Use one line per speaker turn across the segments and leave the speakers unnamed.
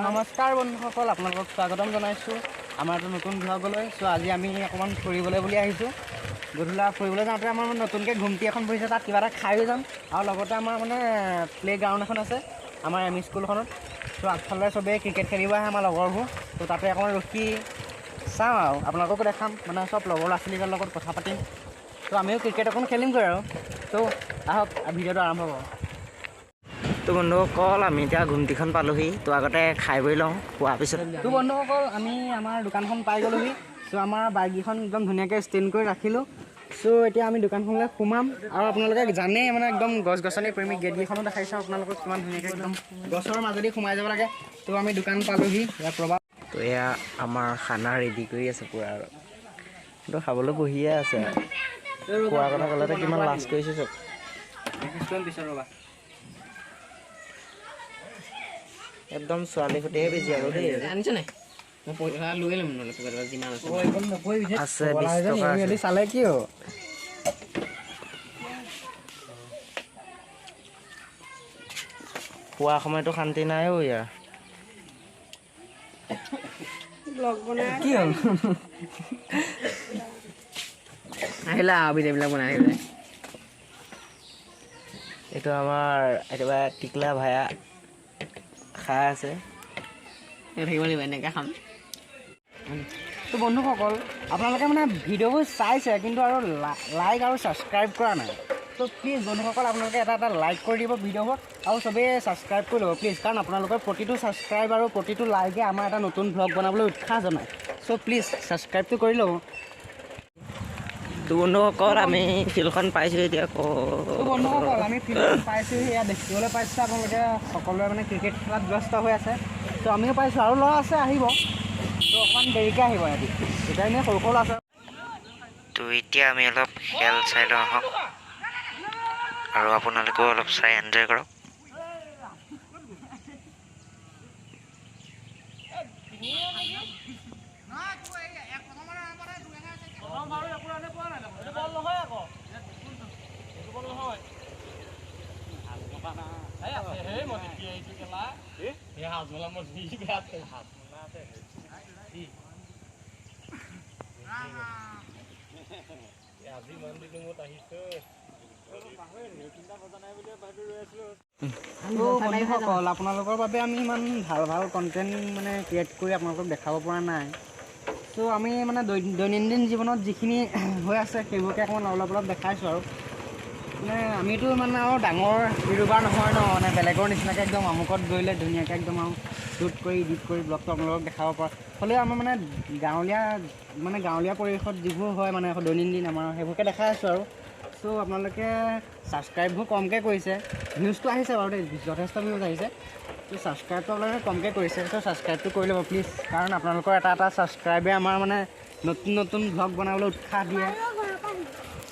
নমস্কাৰ বন্ধুসকল, আপোনালোকক স্বাগতম জনাইছোঁ আমাৰ এটা নতুন ব্লগলৈ। চ' আজি আমি অকণমান ফুৰিবলৈ বুলি আহিছোঁ। গধূলা ফুৰিবলৈ যাওঁতে আমাৰ মানে নতুনকৈ ঘুমটি এখন বহিছে, তাত কিবা এটা খায়ো যাম আৰু লগতে আমাৰ মানে প্লে গ্ৰাউণ্ড এখন আছে আমাৰ এম ই স্কুলখনত। চ' আগফালে চবেই ক্ৰিকেট খেলিব আহে আমাৰ লগৰবোৰ, ত' তাতে অকণমান ৰখি চাওঁ আৰু আপোনালোককো দেখাম, মানে চব লগৰ ল'ৰা ছোৱালীৰ লগত কথা পাতিম। ত' আমিও ক্ৰিকেট অকণ খেলিমগৈ আৰু। ত' আহক ভিডিঅ'টো আৰম্ভ কৰোঁ।
তো বন্ধুসকল, আমি এতিয়া ঘুমটিখন পালোহি। তো আগতে খাই বৈ লওঁ, খোৱাৰ পিছত।
তো বন্ধুসকল, আমি আমাৰ দোকানখন পাই গ'লোহি। চ' আমাৰ বাইককেইখন একদম ধুনীয়াকৈ ষ্টেণ্ড কৰি ৰাখিলোঁ। চ' এতিয়া আমি দোকানখনলৈ সোমাম আৰু আপোনালোকে জানেই মানে একদম গছ গছনি প্ৰেমী গেটকেইখনো দেখাইছোঁ আপোনালোকক, কিমান ধুনীয়াকৈ একদম গছৰ মাজেদি সোমাই যাব লাগে। তো আমি দোকান পালোহি, ইয়াৰ প্ৰভাৱ।
তো এয়া আমাৰ খানা ৰেডি কৰি আছে পূৰা, আৰু তো খাবলৈ বহিয়ে আছে। আৰু খোৱাৰ কথা ক'লে কিমান লাজ কৰিছে চব। একদম ছোৱালী সৈতেহে বেছি আৰু দেই। আছে 20 টকা আছে।
চালে কি হ'ব?
খোৱা সময়তো শান্তি নাই অ' ইয়াৰ।
কি হ'ল?
আহিলা ভিডিঅ'বিলাক বনাই আহিলে।
এইটো আমাৰ একেবাৰে টিকলা ভায়া খাই আছে।
থাকিব লাগিব এনেকৈ খাম।
তো বন্ধুসকল, আপোনালোকে মানে ভিডিঅ'বোৰ চাইছে কিন্তু আৰু লাইক আৰু ছাবস্ক্ৰাইব কৰা নাই। তো প্লিজ বন্ধুসকল, আপোনালোকে এটা এটা লাইক কৰি দিব ভিডিঅ'বোৰ আৰু চবেই ছাবস্ক্ৰাইব কৰি ল'ব প্লিজ, কাৰণ আপোনালোকৰ প্ৰতিটো ছাবস্ক্ৰাইব আৰু প্ৰতিটো লাইকে আমাৰ এটা নতুন ভ্লগ বনাবলৈ উৎসাহ জনায়। চ' প্লিজ ছাবস্ক্ৰাইবটো কৰি ল'ব।
তো বন্ধুসকল, আমি ফিল্ডখন পাইছোঁ এতিয়া।
তো বন্ধুসকল, আমি ফিল্ডখন পাইছোঁ, এয়া দেখিবলৈ পাইছোঁ আপোনালোকে সকলোৱে মানে ক্ৰিকেট খেলাত ব্যস্ত হৈ আছে। তো আমিও পাইছোঁ আৰু ল'ৰা আছে আহিব, তো অকণমান দেৰিকৈ আহিব সিহঁতি, এতিয়া এনেই সৰু সৰু ল'ৰা আছে।
তো এতিয়া আমি অলপ খেল চাই লওঁ আহক, আৰু আপোনালোকেও অলপ চাই এনজয় কৰক।
তো বন্ধুসকল, আপোনালোকৰ বাবে আমি ইমান ভাল ভাল কণ্টেণ্ট মানে ক্ৰিয়েট কৰি আপোনালোকক দেখাব পৰা নাই। চ' আমি মানে দৈনন্দিন জীৱনত যিখিনি হৈ আছে সেইবোৰকে অকণমান অলপ অলপ দেখাইছোঁ আৰু। মানে আমিতো মানে আৰু ডাঙৰ ইউটিউবাৰ নহয় ন, মানে বেলেগৰ নিচিনাকৈ একদম আমুকত গৈ ধুনীয়াকৈ একদম আৰু শ্বুট কৰি এডিট কৰি ব্লগটো আপোনালোকক দেখাব পৰা হ'লেও আমাৰ মানে গাঁৱলীয়া পৰিৱেশত যিবোৰ হয় মানে দৈনন্দিন আমাৰ সেইবোৰকে দেখাই আছোঁ আৰু। চ' আপোনালোকে ছাবস্ক্ৰাইববোৰ কমকৈ কৰিছে, ভিউজটো আহিছে বাৰু দেই, যথেষ্ট ভিউজ আহিছে। ত' ছাবস্ক্ৰাইবটো আপোনালোকে কমকৈ কৰিছে, চ' ছাবস্ক্ৰাইবটো কৰি ল'ব প্লিজ, কাৰণ আপোনালোকৰ এটা এটা ছাবস্ক্ৰাইবে আমাৰ মানে নতুন নতুন ব্লগ বনাবলৈ উৎসাহ দিয়ে।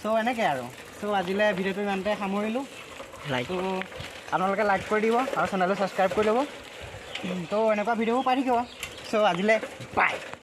চ' এনেকৈ আৰু। চ' আজিলৈ ভিডিঅ'টো ইমানতে সামৰিলোঁ।
লাইক
ত' আপোনালোকে লাইক কৰি দিব আৰু চেনেলটো ছাবস্ক্ৰাইব কৰি ল'ব। ত' এনেকুৱা ভিডিঅ'বোৰ পাই থাকিব। চ' আজিলৈ বাই।